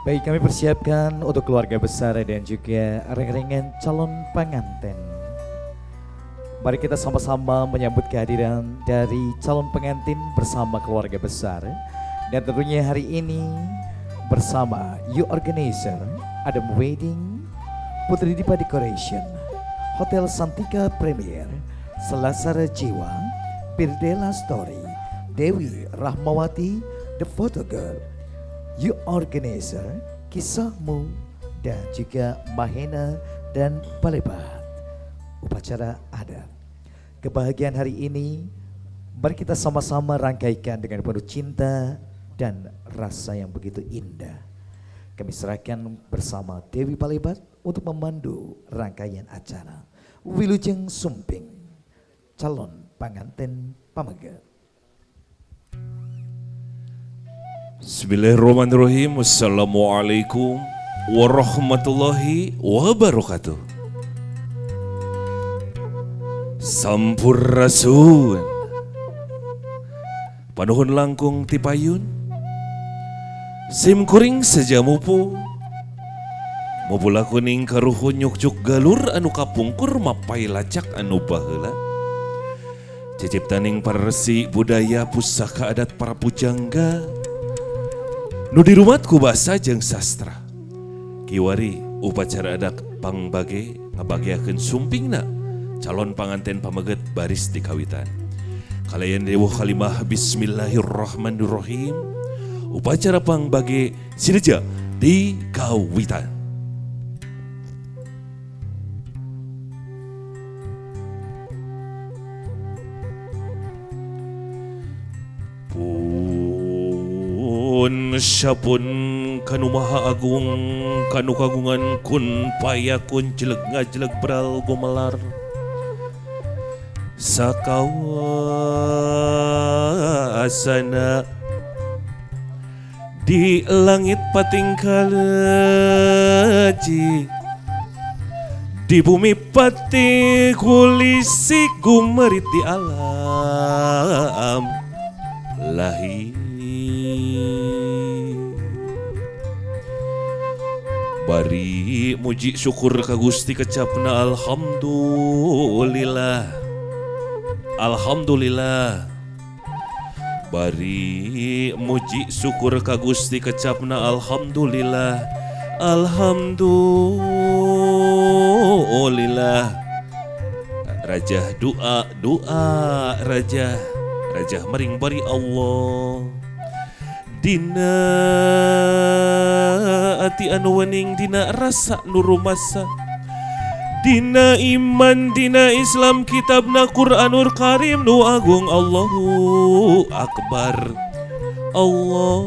Baik, kami persiapkan untuk keluarga besar dan juga reng-rengan calon pengantin. Mari kita sama-sama menyambut kehadiran dari calon pengantin bersama keluarga besar. Dan tentunya hari ini bersama You Organizer, Adam Wedding, Putri Dipa Decoration, Hotel Santika Premier, Selasara Jiwa, Pirdela Story, Dewi Rahmawati, The Photo Girl, You Organizer, Kisahmu, dan juga Mahena dan Palebat. Upacara adat. Kebahagiaan hari ini, mari kita sama-sama rangkaikan dengan penuh cinta dan rasa yang begitu indah. Kami serahkan bersama Dewi Palebat untuk memandu rangkaian acara. Wilujeng Sumping, calon pengantin pameget. Bismillahirrahmanirrahim. Assalamualaikum warahmatullahi wabarakatuh. Sampurasun. Panuhun langkung tipayun. Sim kuring sejamupu. Mupula kuning karuhun nyukcuk galur anu kapungkur mapai lacak anu baheula. Ciciptaning paresi budaya pusaka adat para pujangga. Nu dirumat ku basa jeung sastra. Kiwari upacara adat pangbage ngabageakeun sumpingna calon panganten pameget baris di kawitan. Kalayan dewuh kalimah bismillahirrahmanirrahim. Upacara pangbage sineja di kawitan. Syapun kanu maha agung kanu kagungan kun payakun jeleg ngajeleg beral gumelar sakawasana di langit patingkaleji di bumi pati kulisi gumerit di alam lahir. Bari muji syukur ka Gusti kecapna alhamdulillah. Alhamdulillah. Bari muji syukur ka Gusti kecapna alhamdulillah. Alhamdulillah. Rajah doa doa rajah rajah maring bari Allah. Dina ati anu wening dina rasa nu rumasa dina iman dina Islam kitabna Qur'anul Karim nu agung Allahu Akbar Allahu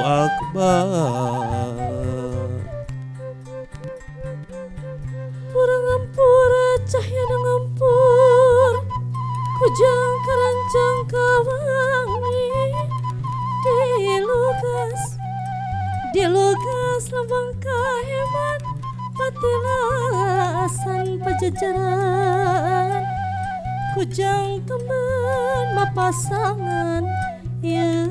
Akbar. Pura ngampura cahya ngampur kujang kerancang kawangi dilugas lambang kahemat patilasan pajajaran kujang teman mapasangan ya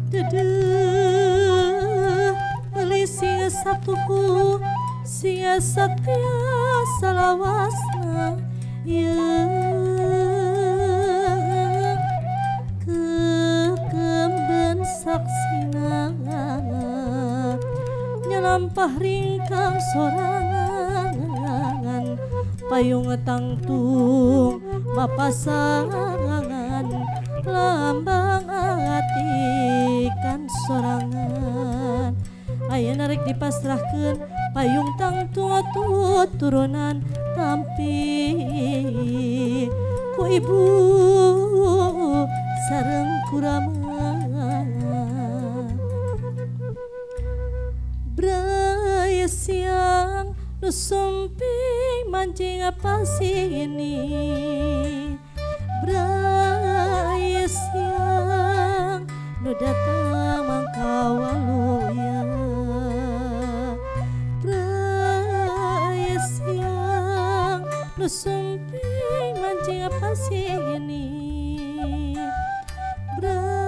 dedeh beli singa satuku singa satya salawasna ya kekemben saksina nyelampah ringkang sorangan payung tangtung mapasangan lambang atikan sorangan aya narik dipasrahkeun payung tangtung atuh turunan tampi ku ibu sareng kurama bray siang nu sumping mancing apa sini bray siang nu datang mangkawaluya bray siang nu sumping mancing apa sini bray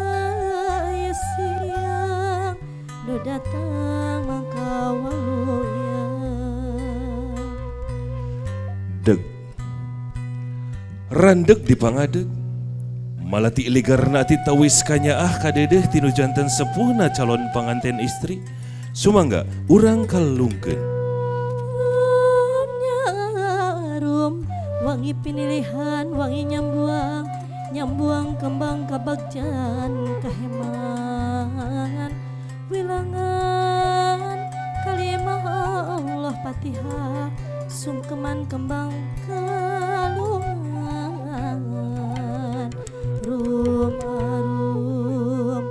Randeg dipangadeg. Malati ligarna ti tawis kanyaah kadedeh tinu janten sepuhna calon panganten istri. Sumangga urang kalungkeun. Arum wangi pinilihan wangi nyambuang nyambuang kembang kabagjan kaheman wilangan kalimah Allah Fatihah sungkeman kembang kalungan rum arum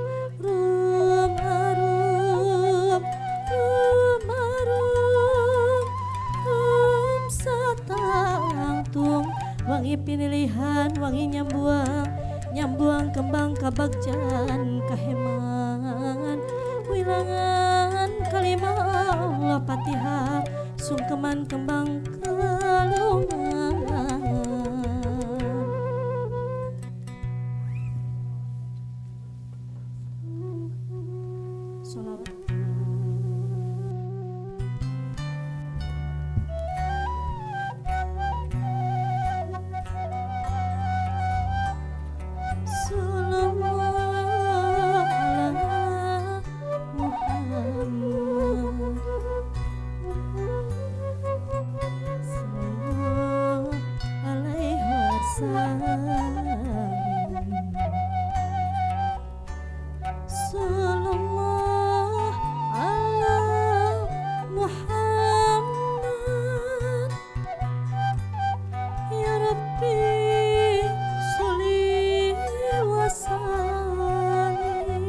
rum arum rum arum rum satangtung wangi pinilihan wangi nyambuang nyambuang kembang kabagjan kaheman wilangan kalimah Allah Fatihah sungkeman kembang kalungan. Sholawat. Sallallahu ala Muhammad sallallahu alaihi wasallam sallallahu ala Muhammad ya Rabbi sholli wa sallim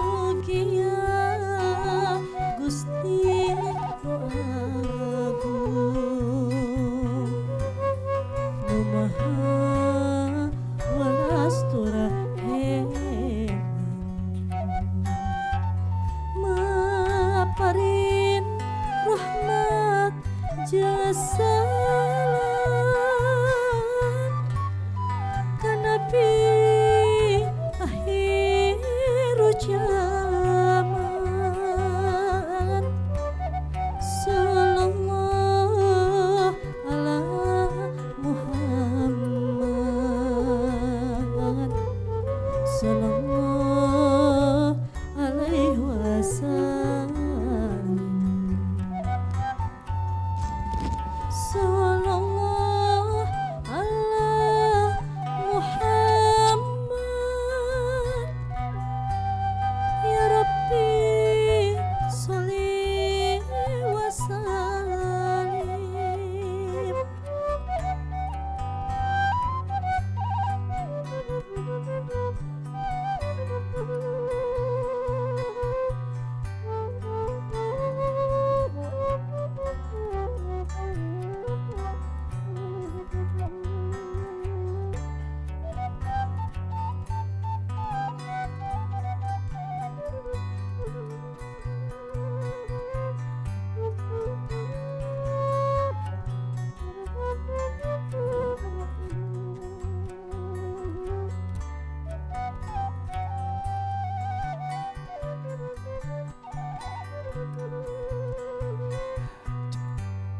mugia Gusti nu agung nu maha welas turah maparin rahmat jeung salam ka Nabi akhir zaman sallallahu ala Muhammad sallallahu alaihi wasallam sallallahu ala Muhammad ya Rabbi sholli wa sallim.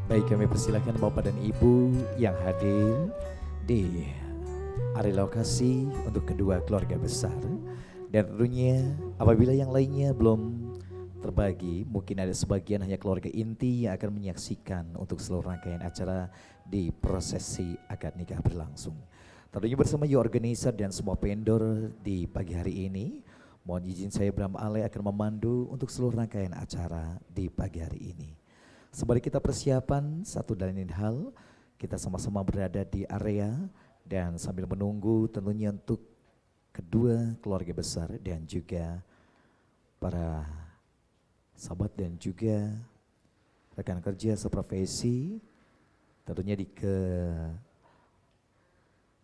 Baik, kami persilakan Bapak dan Ibu yang hadir di area lokasi untuk kedua keluarga besar. Dan tentunya apabila yang lainnya belum terbagi, mungkin ada sebagian hanya keluarga inti yang akan menyaksikan untuk seluruh rangkaian acara di prosesi akad nikah berlangsung. Tentunya bersama you organizer dan semua vendor di pagi hari ini, mohon izin saya Bram Ale akan memandu untuk seluruh rangkaian acara di pagi hari ini. Sembari kita persiapan satu dan lain hal, kita sama-sama berada di area dan sambil menunggu tentunya untuk kedua keluarga besar dan juga para sahabat dan juga rekan kerja seprofesi, tentunya di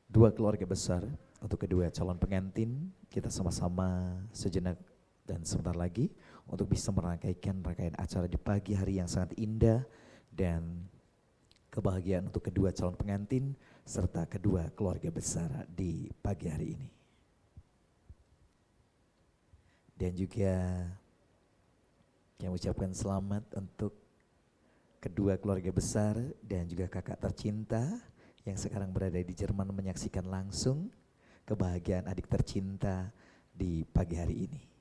kedua keluarga besar untuk kedua calon pengantin, kita sama-sama sejenak dan sebentar lagi untuk bisa merangkaikan rangkaian acara di pagi hari yang sangat indah dan kebahagiaan untuk kedua calon pengantin serta kedua keluarga besar di pagi hari ini. Dan juga yang ucapkan selamat untuk kedua keluarga besar dan juga kakak tercinta yang sekarang berada di Jerman menyaksikan langsung kebahagiaan adik tercinta di pagi hari ini.